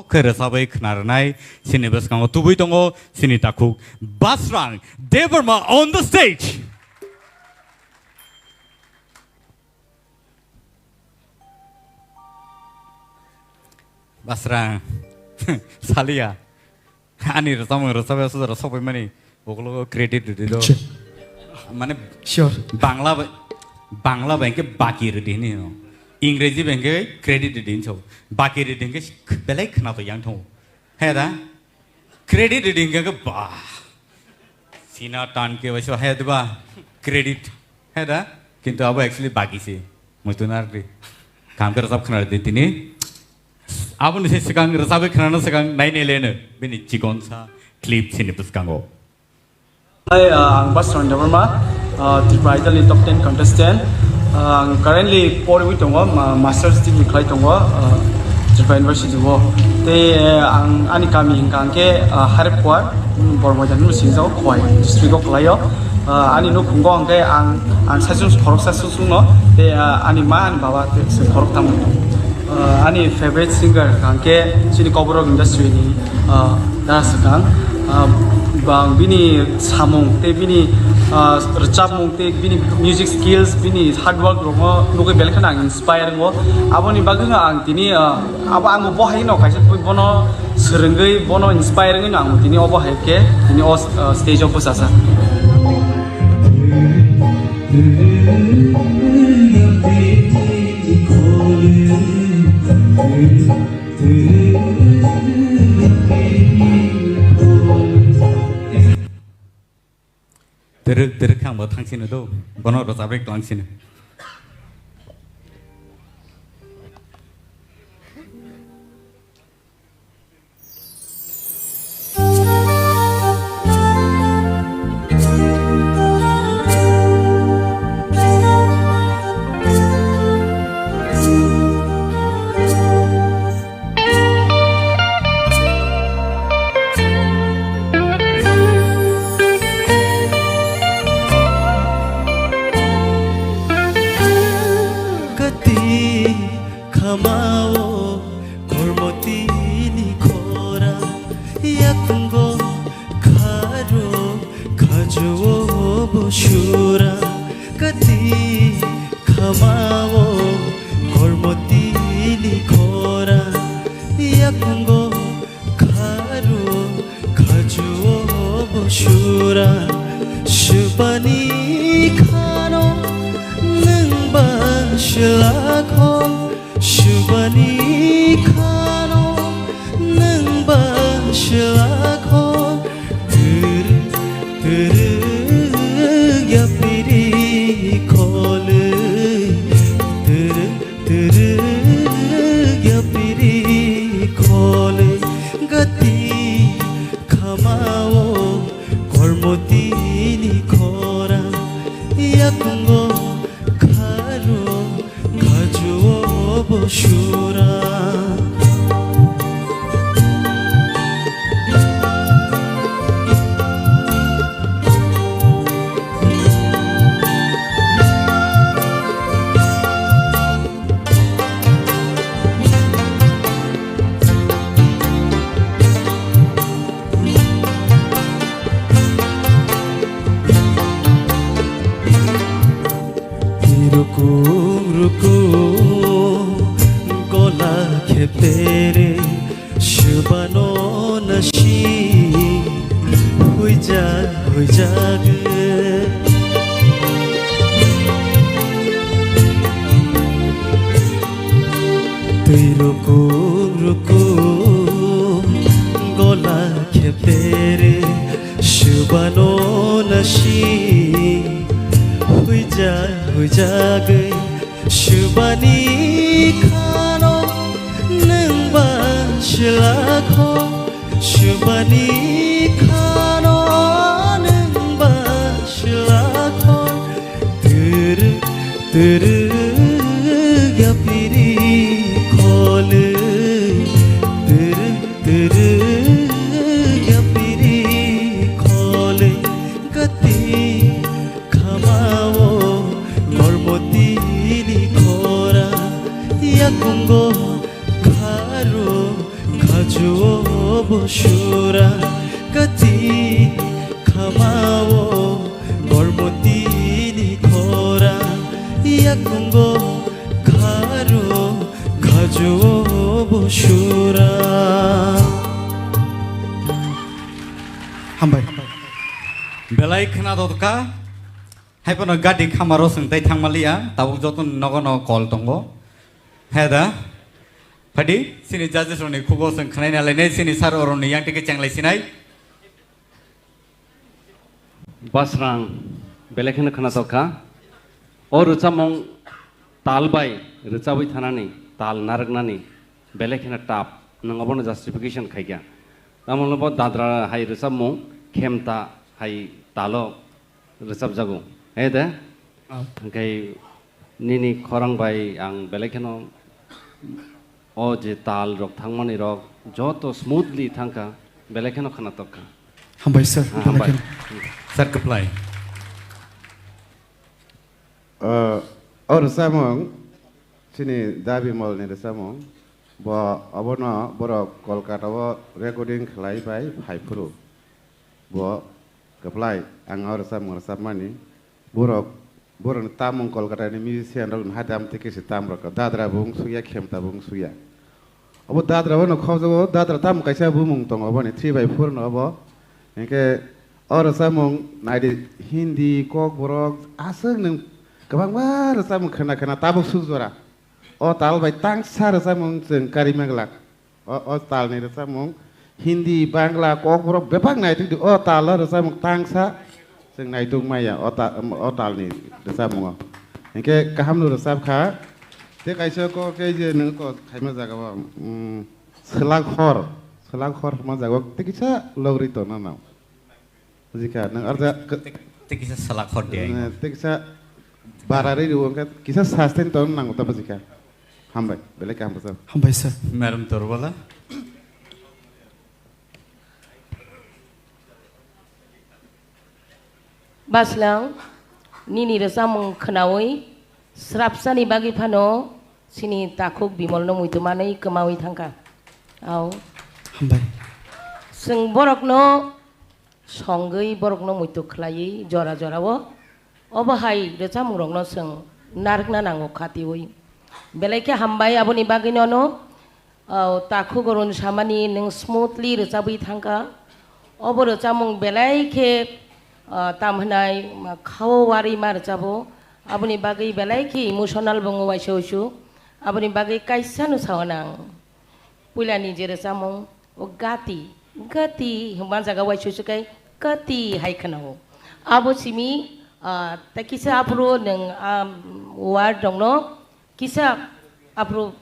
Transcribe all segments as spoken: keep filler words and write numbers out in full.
Khe rwchabwi khna rwnai, chini bwskango tubui tongo chini takhuk Basrang Debbarma on the stage. Basrang, saliya. Ani rwchapmung rwchapya suda rw sokphaimani ukologo credit rwdi do. Che. Mane Sure. Bangla bai, Bangla bai hwnkhe baki rwdi hini no. Ingreji bai hwnkhe credit rwdi hinwi sabo. Baki rwdi hwnkhe belai khwnato yang thango. He da? Credit rwdi hwnkhe ba. Sina tan ke waisa he da ba? Credit. He da? Kintu abo actually baki se. Muitu nardi. Kam khe rwchap khwna rwdi tini. Aboni se swkang rwchabwi khwnano swkang nainai leno bini chikonsa clip chini bwskango. Hi, uh, ang Basrang Debbarma, uh, Tripura Idol ni top ten contestant. Uh, ang currently porwi tongo, ma-, master's degree khlai tongo, uh, Tripura University o. Tei, uh, ang ani kami hwnkha hwnkhe, uh, Harepwar, um, Bormoidan hwnwi singjago, Khowai district o khlaio. Uh, ani nukhungo hwnkhe ang, ang saichung khoroksa sungsungno, tei, uh, ani ma, ani baba tei chwng khoroktham. Uh, ani favorite singer hwnkha hwnkhe chini Kokborok industry ni, uh, dara swkang. Uh, bang bini samung tei bini, uh, rwchapmung tei bini music skills, bini hard work rokno nugwi belai kheno ang inspire wngo. Aboni bagwino ang tini, uh, abo ang bo hai no kaisa bono swrwngwi bono inspire wngwi no ang tini obo hai khe tini o, uh, stage o bwchajak. Twrwk twrwk khe ang bo thang sino do, bono rwchapwi tong sino. Kati khamao kormotini khora, yakungo kharo khajuo bo sura. Kati khamao kormotini khora, yakungo kharo khajuo bo sura. Swbani khano nwng ba swlakho, swbani khano nwng ba swlakho. Twrwk twrwk yapiri khole, twrwk twrwk yapiri khole. Gati khamao kormotini khora, yakungo kharo khajuo bo sura. Rukum rukum gola khepere, swbano nasi huijak huijak. Twi rukum rukum gola khepere, swbano nasi huijak huijagwi. Swbani khano nwng ba swlakho, swbani khano nwng ba swlakho. Twrwk twrwk yapiri khole, twrwk twrwk yapiri khole. Gati khamao kormotini khora, yakungo kharo. Juo bo sura kati khamao kormotini khora yakungo kharo khajuo bo sura. Hambai. Belai khna dotka. Hai phano gati khamaro swng tai thangmaliya, tabuk joto nogo no call tongo. He da? Phadi, sini judges rokni khugo swng khnaina lainai, sini sir oroni yang tike chenglai sinai. Basrang, belai kheno khna tokha. O rwchapmung tal bai rwchabwi thanani, tal narwknani, belai kheno tough. Nwng obono justification khaikha. Tamoni bo dadra hai rwchapmung, khemta hai talo rwchapjago. He de? Ah. Hwnkhe nini khorang bai ang belai kheno o je tal rok thangmani rok joto smoothly thangkha, belai kheno khna tokha. Hambai sir, Ah, belai hambai. Kheno. Sir, kwplai. Ah, o rwchapmung, chini Dabi Molni rwchapmung, bo obono borok Kolkata o recording khlai bai phai phuru. Bo kwplai, ang o rwchapmung rwchapmani. Borok, borokni tamung Kolkata ni musician rok ni hati am tei kisi tam rok. Dadra bo wng suya, khemta bo wng suya. Obo dadra bono khobjago, dadra tamung kaisa bumung tongo, oboni three by four no obo. Hinkhe o rwchapmung naidi Hindi, Kokborok, aswk nwng kwbangma rwchapmung khna khna tabuk suk jora. O tal bai tangsa rwchapmung chwng karima glak. O, o talni rwchapmung Hindi, Bangla, Kokborok bebak naitwk di. O talo rwchapmung tangsa chwng naitwk maya o ta-, o talni rwchapmungo. Hinkhe kahamno rwchapkha. Tei kaisa kok khe je nwng kok khaima jagao, mm, Swlak hor, Swlak hor hwnma jagao tei kisa logri tongna nang. Bujikha, nwng arja k-, Tei, tei kisa swlak hor di ai. Eh, tei kisa barari rw, wngkha kisa sustain tong nango ta bujikha. Hambai, belai kaham bwsajak. Hambai sir. Madam Torbala. Baslang, nini rwchapmung khnaui srapsani bagwi phano chini takhuk Bimolno muitu manwi kwmaui thangkha. Au. Hambai. Chwng borokno songwi borokno muitu khlaiwi jora jorao obo hai rwchapmungrokno chwng narwkna nango khatiui. Belai khe hambai aboni bagwi nono, o, takhuk Arun samani nwng smoothly rwchabwi thangkha. Obo rwchapmung belai khe, o, tam hwnai, ma, khao warwi ma rwchabo. Aboni bagwi belai khe emotional bo wngo waisa uisu. Aboni bagwi kaisa no sao nang. Puilani je rwchapmung, o gati, gati hwnba jaga waisa uisu kai gati hai khwnao. Abo simi, ah, tei kisa aphuru nwng, ah, word rokno kisa aphuru,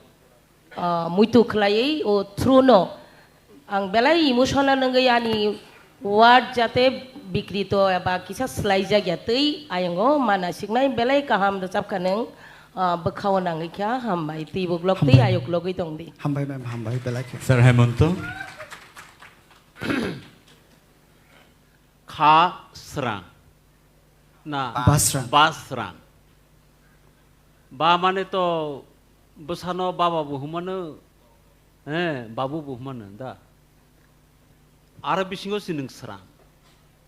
ah, muitu khlaiwi o through no ang belai emotional wngwi ani word jate bikrito eba kisa swlaijak ya twi ayongo mana siknai belai kaham rwchapkha nwng, ah, bwkhao nangwi kha hambai twibo glok twi Hambai. Ayuk logwi tongdi. Hambai ma'am, hambai belai khe. Sir Hemonto. Kha srang. Na. Basrang. Basrang. Ba mane to bwsano baba bo hwnmano, eh, babu bo hwnmano da. Aro bisingo si nwng srang.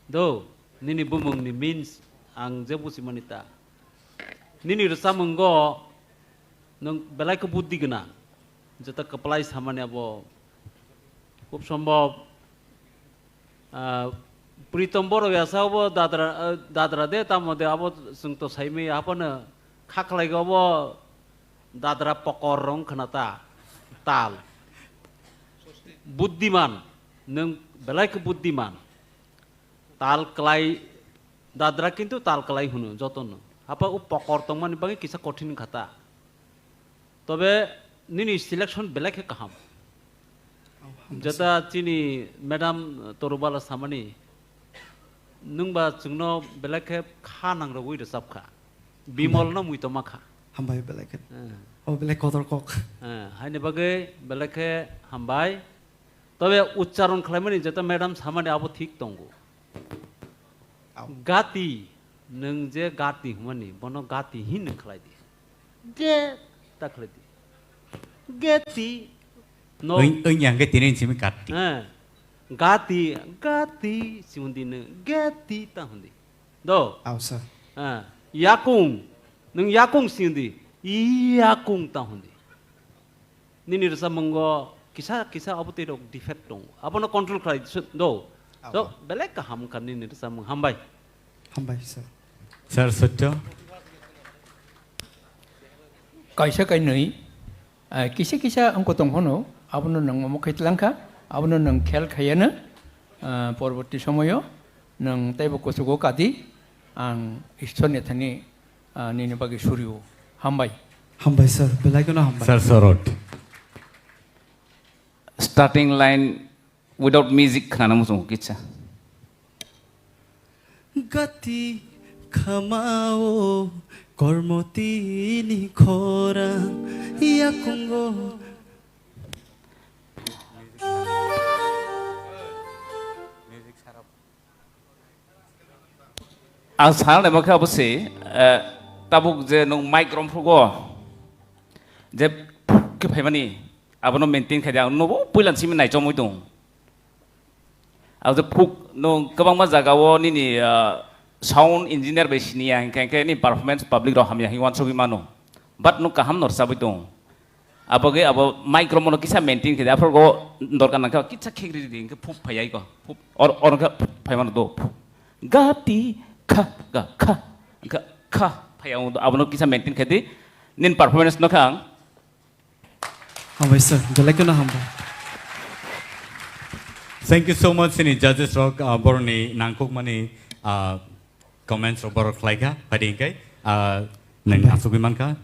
Do, nini bumungni means ang je buchimani ta. Nini rwchapmungo nwng belai khe buddhi gwnang. Jeta kwplai samani abo khub sombhob, ah, Pritom Boro yasa obo dadra, ah, dadra de tamo de abo chwng to saimaya haphano kha khlai obo dadra pokor rong khna ta tal. Buddhiman, nwng belai khe buddhiman. Tal kwlai, dadra kintu tal kwlai hwno jotono. Hapa o pokor tongmani bagwi kisa kothin wngkha ta. Tobe nini selection belai khe kaham. Oh, hambai sir. Jeta chini madam Torubala samani, nwngba chwngno belai khe kha nangrogwi rwchapkha. Bimolno muitoma kha. Hambai belai khe. Eh. Oh, belai kotor kok. Eh, haini bagwi belai khe hambai. Tobe uchcharon khlaimani jeta madam samani abo thik tongo. Au. Gati, nwng je gati hwnmani, bono gati hin nwng khlai di. Ge ta khlai di. Geti, No. Oi, oi, yang ke tini simi kati. Eh. Gati, gati, simundi ne, gati ta hundi. Do. Aw, sir. Eh. Yakung, nung yakung simundi, yakung ta hundi. Nini rwchapmungo kisa, kisa abo twi rok defect tongo. Abono control khlai se-, do. Abo. So, belai kaham wngkha nini rwchapmung. Hambai. Hambai, sir. Sir, Sotyo. Kaisa kainwi, eh, kisa kisa wngkha tong phano, abono nwng omo khai tlangkha, abono nwng khel khaiya no, eh, porborti somoyo nwng teibo kuchugo kadi, ang Ishwar ni thani, ah, nini bagwi surio. Hambai. Hambai, sir. Belai kheno hambai. Sir, Sorot. Starting line without music khnana muchungo kisa. Gati khamao kormotini khorang yakungo. Ang sana naima khe abo se, eh, tabuk je nwng mic romphrugo, je phuk khe phaimani, abono maintain khai di, ang nobo puila simi naichomwi tong. Ang je phuk, nwng kwbangma jagao nini, ah, sound engineer bai siniya, hinkhe, hinkhe nini performance public rok hamya hinwi uansugwi mano. But nwng kaham no rwchabwi tong. Abo khe abo mic rok mono kisa maintain khe, aphuru go dorkar nangkhe kisa khegri di, hinkhe phuk phaiya iko. Phuk, or, or khe phuk phai mano do. Phuk. Ga ti kha, ga kha, ga kha phaiya, abono kisa maintain khe di. Nini performance no kha ang. Hambai sir, belai kheno hambai. Thank you so much, sini judges rok, ah, boroni nangkukmani, ah, comments rok borok khlaikha, phadi hinkhe, ah, nang Hambai. Asugwi mankha,